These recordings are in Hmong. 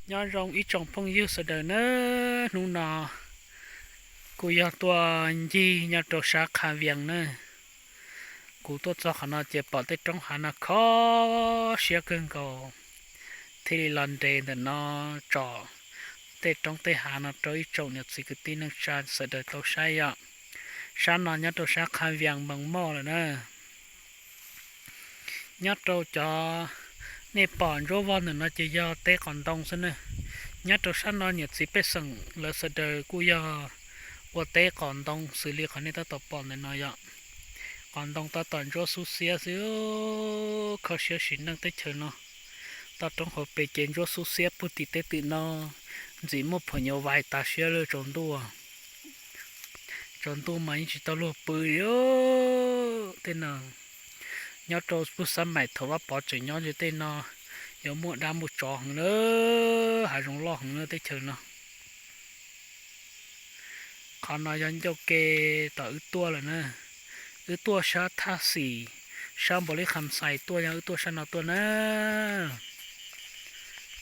Nyob zoo ib tsoom phooj ywg sawv daws nawb, hnub no kuj yog tuaj ncig nyob rau sab Qha Vias na. Kuv tuaj txog qhov no ces pom tej roob hav no kho siab kawg nkaus, thiaj li los nres ntawm no tsom tej roob tej hav no rau ib tsoom niam txiv kwv tij neej tsa sawv daws tau saib yom. Sab no nyob rau sab Qha Vias Moos Mauj lawm na. Nyob rau cov nej pom ntsuab vog ntawm no ces yog teb qos ntoo xwb na. Nyob rau sab no niam txiv pej xeem lawv sawv daws kuj yog ua teb qos ntoo xws li qhov nej tab tom pom ntawm no yom. Qos ntoo tab tom ntsuab xub xiab xwb, kho siab sim neej teb chaws no. Toj roob hauv pes ces ntsuab xub xiab puag tim teb tim no, ntxim muaj phuam nyuj vais tas siab lawm tsaus ntuj. Tsaus ntuj mas yeej tsis tau luag pw li. Tej no nyob rau puag xab maim thaum Vaj Pov tseem nyob ntawd tej no yuav muaj dab muaj tsov heev na, hav zoov loj heev na teb chaws no. Qhov no yog ncauj ke tom wb tuaj lawm na. Wb tuaj sab Thaj Xim, sab Npaus Lis Kham Xais tuaj, yog wb tuaj sab no tuaj na.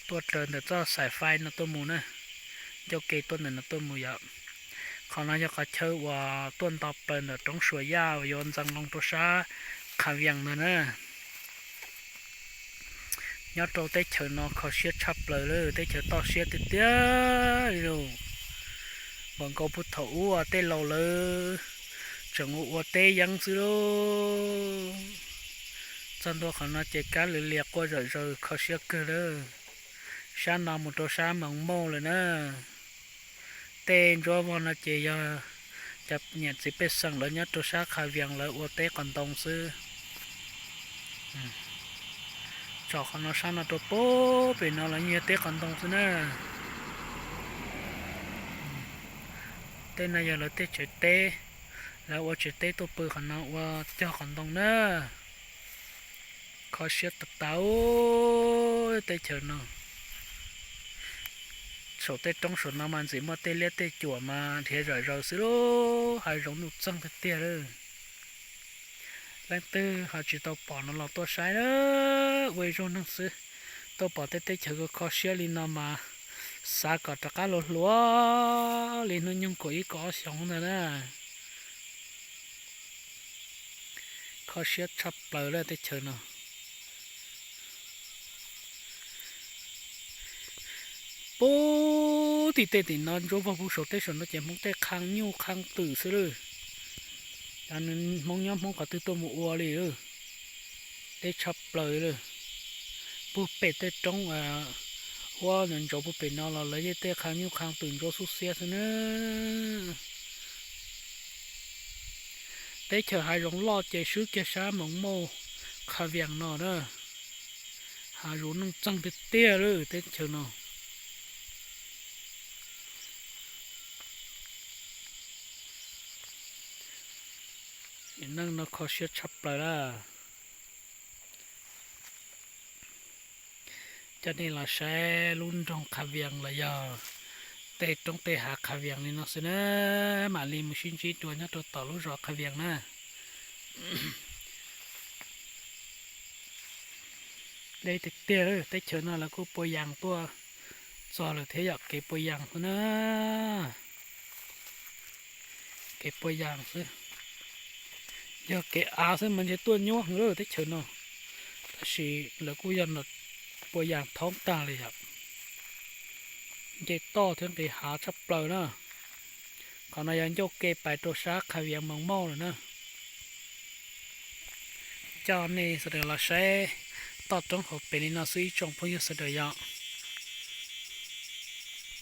Tuaj raws ntawm txoj xaim fais no tuaj mus na. Ncauj ke tuaj ntawm no tuaj mus yom. Qhov no yog qhov chaw uas tuaj nto plaws ntawm roob Suas Yaj uas yuav ntxeev loo rau sab Qha Vias ntawd na. Nyob rau teb chaws no kho siab tshaj plaws lawm, teb chaws toj siab tiag tiag li lauj. Npaum nkaus puag thaum ub tej laus lawv tseem ua ua teb yeeb xwb lauj. Txog ntua qhov no ces kab lwm lias quaj zom zaws kho siab kawg lawm. Sab no mus rau sab Moos Mauj lawm na. Tej ntsuab vog no ces yog cov niam txiv pej xeem lawv nyob rau sab Qha Vias lawv ua teb qos ntoo xwb. Tsom qhov no sab no rau puag pem no los yeej yog teb qos ntoo xwb na. Tej no yog lawv tej tsev teb, lawv ua tsev teb tuaj pw qhov no ua cog qos ntoo na. Kho siab tas tas teb chaws no. Saum tej roob saum no mas ntxim muaj tej liab tej cuam mas nrhiav zom zaws xwb lauj, hav zoov nuj txeeg tiag tiag lawm. Leej twg ho tsis tau pom no los tuaj saib na, ua ib zaug neeg xwb tuaj pom tej teb chaws kho siab li no mas xav kom rov qab los hluas li hnub nyoog kaum ib kaum ob xyoos ntag na. Kho siab tshaj plaws lawm teb chaws no. Puag tim tej tim no ntsuab vog puag saum teb saum no ces Hmoob tej qhab nyuj qhab twm xwb lawm. Cov Hmoob nyob Hmoob qhov twg tuaj mus ua li lawm. Deb tshaj plaws lawm. Puag pem tej roob uas ntsuab puag pem no los lawv yeej tej qhab nyuj qhab twm ntsuab xub xiab xwb na. Teb chaws hav zoov loj ces swb kiag sab Moos Mauj Qha Vias no na. Hav zoov nuj txeeg tiag tiag lawm teb chaws no. Neej no kho siab tshaj plaws lawm. Coj nej los saib lub nroog Qha Vias los yog tej roob tej hav Qha Vias li no xwb na, mam li mus sib ntsib dua nyob rau tom lub zos Qha Vias na. Deb tiag tiag, teb chaws no lawv kuj pua yas tuaj txog lawm thiab yom, kev pua yas xwb na. Kev pua yas xwb, yog kev av xwb mas ntshe tuaj nyuaj heev lawm teb chaws no, tab sis lawv kuj yog pua yas thoob tag li yom. Nce toj thiab nqis hav tshaj plaws na. Qhov no yog ncauj ke pais rau sab Qha Vias Moos Mauj lawm na. Coj nej sawv daws los saib toj roob hauv pes li no xwb ib tsoom phooj ywg sawv daws yom.